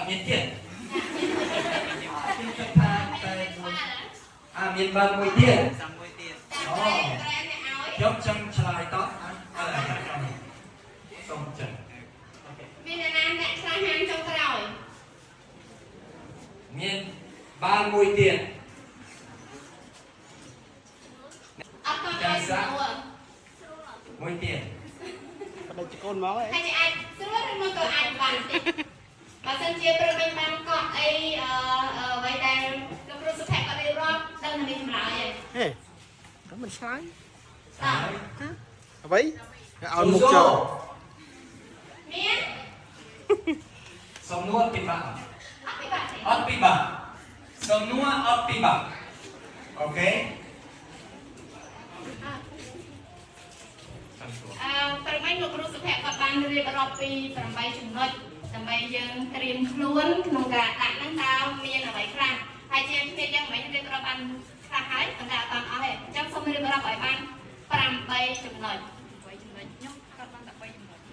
មានទៀតខ្ញុំគិតថាតែមួយអាមានបានមួយទៀត សំមួយទៀត អូខ្ញុំចង់ឆ្លើយតបអើសូមចឹង OK មានអ្នកណាអ្នកឆ្លាហានចុងក្រោយ មានបានមួយទៀត អត់តឲ្យស្រួល មួយទៀត បដិជកូនមកហ៎ ហើយអាចស្រួលឬមកក៏អាចបានតិចបើសិនជាព្រឹកមិញបានកក់អីអឺអ្វីដែលលោកគ្រូសុភ័ក្រគាត់រៀបរាប់ដឹងតែមានចម្លើយហើយ ហេក៏មិនឆ្លើយ តើ អ្វីឲ្យមុខចូល មាន សំណួរពិបាក អត់ពិបាកទេ អត់ពិបាកសំណួរអត់ពិបាក OK អឺព្រឹកមិញលោកគ្រូសុភ័ក្រគាត់បានរៀបរាប់ពី8ចំណុចដើម្បីយើងត្រៀមខ្លួនក្នុងការដាក់ហ្នឹងតើមានអ្វីខ្លះហើយជាគ្នាយើងមិនរៀបរាប់បានខ្លះហើយប៉ុន្តែអត់តាន់អស់ទេអញ្ចឹងសូមរៀបរាប់ឲ្យបាន8ចំណុច